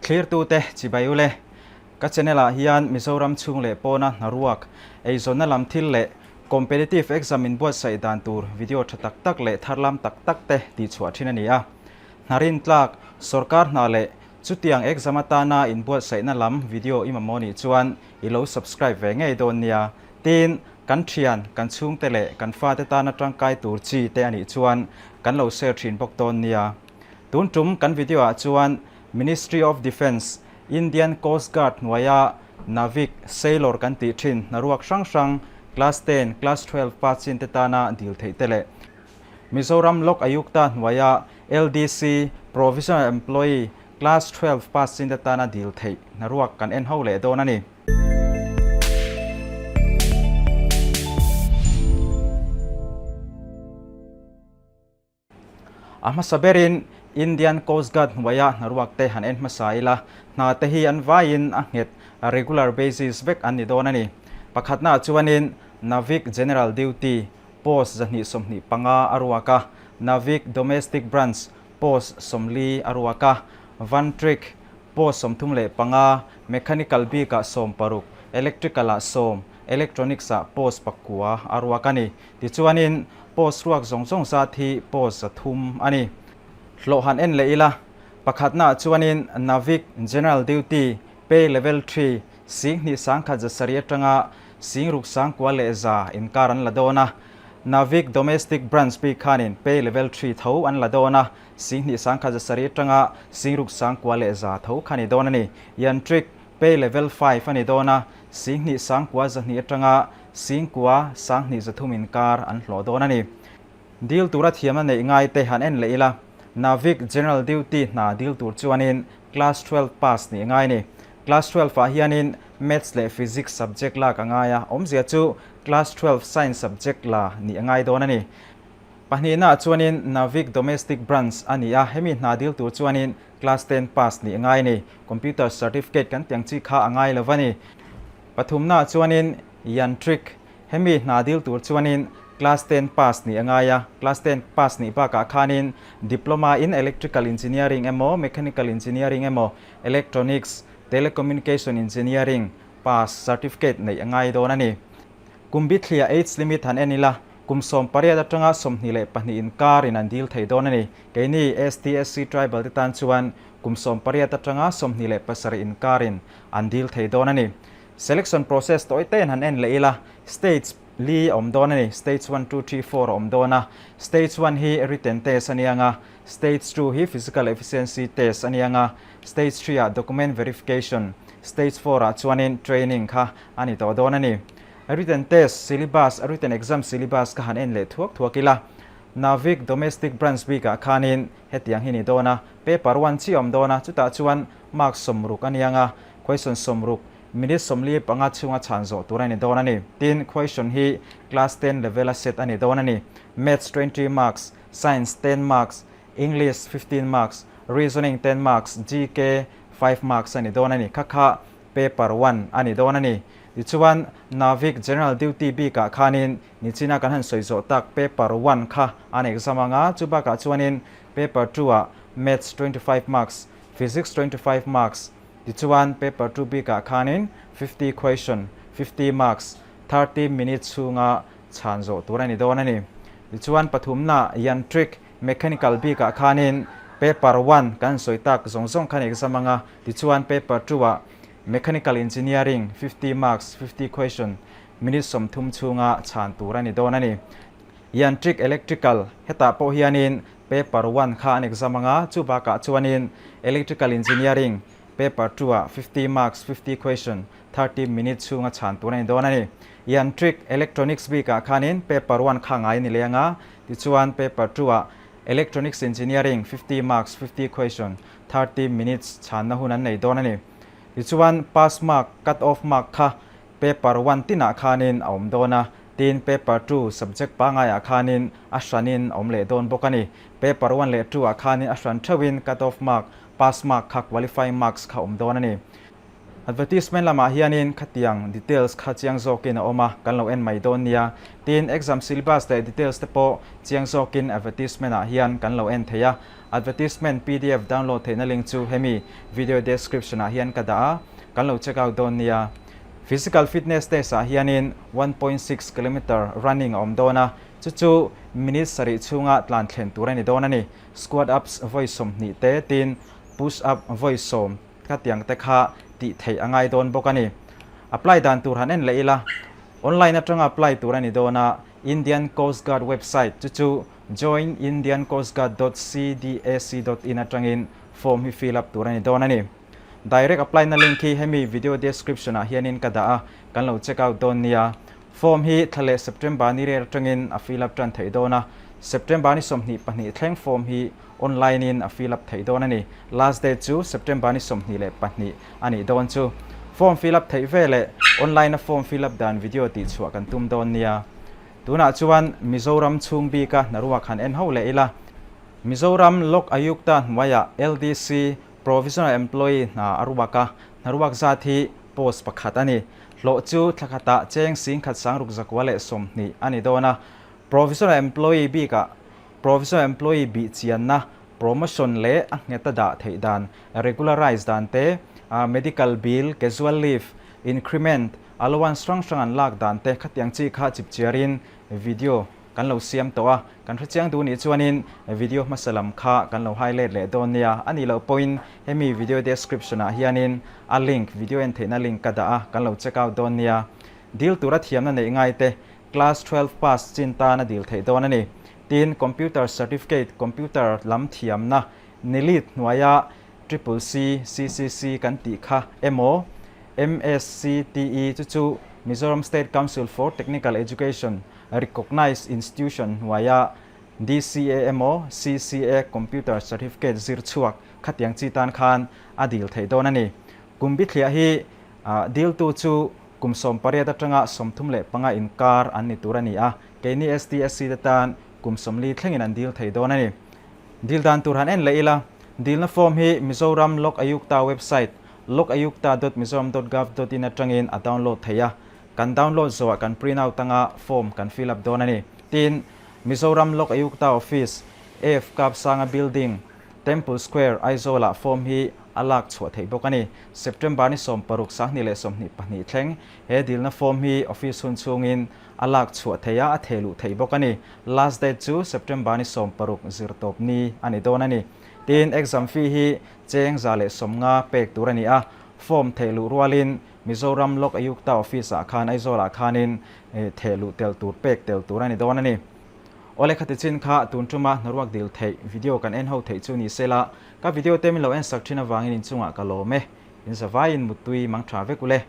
Thlirtute chibai ule, ka channel ah hian Mizoram chhung leh pawna hnaruak, eizawnna lam thil leh competitive exam inbuatsaih dan tur video tha tak tak leh tharlam tak tak te tihchhuah thin a ni a. Hnarin tlak, sorkar hna leh chutiang exam atana inbuatsaihna lam video i mamawh nih chuan i lo subscribe ve ngei dawn nia. Tin, kan thian, kan chhungte leh kan fate tana tangkai tur chi te a nih chuan kan lo share thin bawk dawn nia. Tun tum kan video ah chuan Ministry of Defence, Indian Coast Guard hnuaia Navik, Sailor kan tih thin hnaruak hrang hrang Class 10, Class 12 pa chin te tana dil theih te leh Mizoram Lok Ayukta hnuaia LDC, Provisional Employee, Class 12 pass chin te tana dil theih hnaruak kan en ho leh dawn a ni. A hmasa berin Indian Coast Guard hnuaia hnaruak te han en hmasa ila, hna te hi an vaiin a nghet, regular basis, vek an ni dawn a ni. Pakhatnaah chuanin Navik General Duty, Post 225 a ruak a, Navik Domestic Branch, Post 40 a ruak a, Vantrik, Post 35, Mechanical bikah 16, Electrical-ah 10, Electronics-ah Post 9 a ruak a ni. Tichuanin, post ruak zawng zawng zat hi post 300 a ni. Hlawh han en leh ila, pakhatnaah chuanin Navik General Duty, Pay Level 3, 21,700 atanga 61,100 inkar an la dawn a. Navik Domestic Branch bik khanin Pay Level 3 tho an la dawn a, 21,700 atanga 61,100 tho kha ni dawn a ni. Yantrik Pay Level 5 a ni dawn a, 19,200 atanga 9,300 inkar an hlawh dawn a ni. Dil tura thiamna neih ngai te han en leh ila, Navik General Duty hna dil tur chuanin Class 12 pass nih ngai a ni. Class 12 ah hianin Maths leh Physics subject lak a ngai a, awmzia chu Class 12 Science subject la nih a ngai dawn a ni. Pahnihnaah chuanin Navik Domestic Branch a ni a, hemi hna dil tur chuanin Class 10 pass nih a ngai a ni. Computer certificate kan tiang chi kha a ngai lo va ni. Pathumnaah chuanin Yantrik, hemi hna dil tur chuanin Class 10 pass nih a ngai a, Class 10 pass nih bakah khanin Diploma in Electrical Engineering emaw, Mechanical Engineering emaw, Electronics, Telecommunication Engineering pass certificate neih a ngai dawn a ni. Kum bithliah age limit han en ila, kum 18 atanga 22 inkarin an dil thei dawn a ni. Keini STSC Tribal te tan chuan kum 18 atanga 27 inkarin an dil thei dawn a ni. Selection process tawi tein han en leh ila, stage li a awm dawn a ni. Stage one, two, three, four a awm dawn a. Stage one hi written test a ni ang a, stage two hi physical efficiency test a ni ang a, stage three ah document verification, stage four ah chuanin training kha a ni tawh dawn a ni. Written test syllabus, written exam syllabus kha han en leh thuak thuak ila, Navik Domestic Branch bikah khanin hetiang hi ni dawn a, paper one chi a awm dawn a, chutah chuan mark 60 a ni ang a, question 60, minute 45 chhunga chhan zawh tur a ni dawn a ni. Tin, question hi class 10 level a set a ni dawn a ni. Maths 20 marks, Science 10 marks, English 15 marks, Reasoning 10 marks, GK 5 marks a ni dawn a ni. Kha kha paper one a ni dawn a ni. Tichuan, Navik General Duty bikah khanin nichina kan han sawi zawh tak paper one kha an exam ang a, chu bakah chuanin paper two ah Maths 25 marks, Physics 25 marks, tichuan paper two bikah khanin 50 question, 50 marks, 30 minutes chhunga chhan zawh tur a ni dawn a ni. Tichuan pathumna Yantrik, Mechanical bikah khanin paper one kan sawi tak zawng zawng khan exam ang a, tichuan paper two ah Mechanical Engineering 50 marks, 50 question, minute 30 chhunga chhan tur a ni dawn a ni. Yantrik Electrical hetah pawh hianin paper one kha an exam ang a, chu bakah chuanin Electrical Engineering paper two ah 50 marks, 50 question, 30 minute chhunga chhan tur a ni dawn a ni. Yantrik Electronics bikah khanin paper one kha ngai a ni leng a, tichuan paper two ah Electronics Engineering 50 marks, 50 question, 30 minutes chhanna hun an nei dawn a ni. Tichuan pass mark, cut off mark kha paper one tinah khanin a awm dawn a, tin paper two subject pangaiah khanin a hranin a awm leh dawn bawk a ni. Paper one leh two ah khanin a hran theuhin cut off mark, pass mark kha qualifying marks kha awm dawn a ni. Advertisement lamah hianin khatiang details kha chiang zawkin a awm a, kan lo en mai dawn nia. Tin, exam syllabus leh details te pawh chiang zawkin advertisement ah hian kan lo en thei a. Advertisement pdf download theihna link chu hemi video description ah hian ka dah a, kan lo check out dawn nia. Physical fitness test ah hianin 1.6 kilometer running a awm dawn a, chu chu minute sarih chhunga tlan thlen tur a ni dawn a ni. Squat ups vawi 20 te, tin push up vawi 10. Khatiang te kha tih theih a ngai dawn bawk a ni. Apply dan tur han en leh ila, online atanga apply tur a ni dawn a, Indian Coast Guard website chu chu joinindiancoastguard.cdac.in atangin form hi fill up tur a ni dawn a ni. Direct apply na link hi hemi video description ah hianin ka dah a, kan lo check out dawn nia. Form hi thla leh September ni rel atangin a fill up tan theih dawn a, September ni 22 thleng form hi online in a fill up theih dawn a ni. Last date chu September ni 22 a nih dawn chu. Form fill up theih veleh online a form fill up dan video tih chhuah kan tum dawn nia. Tunah chuan Mizoram chhung bika hnaruak han en ho leh ila. Mizoram Lok Ayukta hnuaiah LDC Provisional Employee hna a ruak a, hnaruak zat hi post pakhat a ni. Hlawh chu thla khatah cheng 10,000 620 a ni dawn a. Provisional Employee bikah Provisional Employee bih chianna, promotion leh a ngheta dah theih dan, regularize dan te, medical bill, casual leave, increment, allowance hrang hrang an lak dan te khatiang chi kha chipchiarin video kan lo siam tawh a. Kan hrechiang duh nih chuanin video hmasa lam kha kan lo highlight leh dawn nia. A nih loh pawhin hemi video description ah hianin a link, video en theihna link ka dah a, kan lo check out dawn nia. Dil tura thiamna neih ngai te Class 12 pass chin tan a dil theih dawn a ni. Tin, Computer Certificate, Computer lam thiamna, NILIT hnuaia Triple C, CCC kan tih kha emaw, MSCTE chu chu Mizoram State Council for Technical Education Recognised Institution hnuaia DCA emaw, CCA Computer Certificate zir chhuak khatiang chi tan khan a dil theih dawn a ni. Kum bithliah hi diltu chu kum 18 atanga 35 inkar an ni tur a ni a, keini STSC te tan kum 40 thlengin an dil thei dawn a ni. Dil dan tur han en leh ila, dilna form hi Mizoram Lok Ayukta website lokayukta.mizoram.gov.in atangin a download theih a, kan download zawhah kan print out anga form kan fill up dawn a ni. Tin, Mizoram Lok Ayukta Office, AF Kapsanga Building, Temple Square, Aizawl-ah form hi a lak chhuah theih bawk a ni. September ni 16 2022 thleng he dilna form hi office hun chhungin a lak chhuah theih a, a theh luh theih bawk a ni. Last date chu September ni 16 zirtawp ni a ni dawn a ni. Tin, exam fee hi cheng 150 pek tur a ni a, form theh luh rualin Mizoram Lok Ayukta Office-ah khan Aizawl-ah khanin theh luh tel tur pek tel tur a ni dawn a ni. Awle khati chin kha tun tuma hnaruak dil theih video kan en ho theih chu ni se la, ka video te min lo en sak thin avangin inchungah ka lawm e. In zavaiin muttui mang tha vek ule.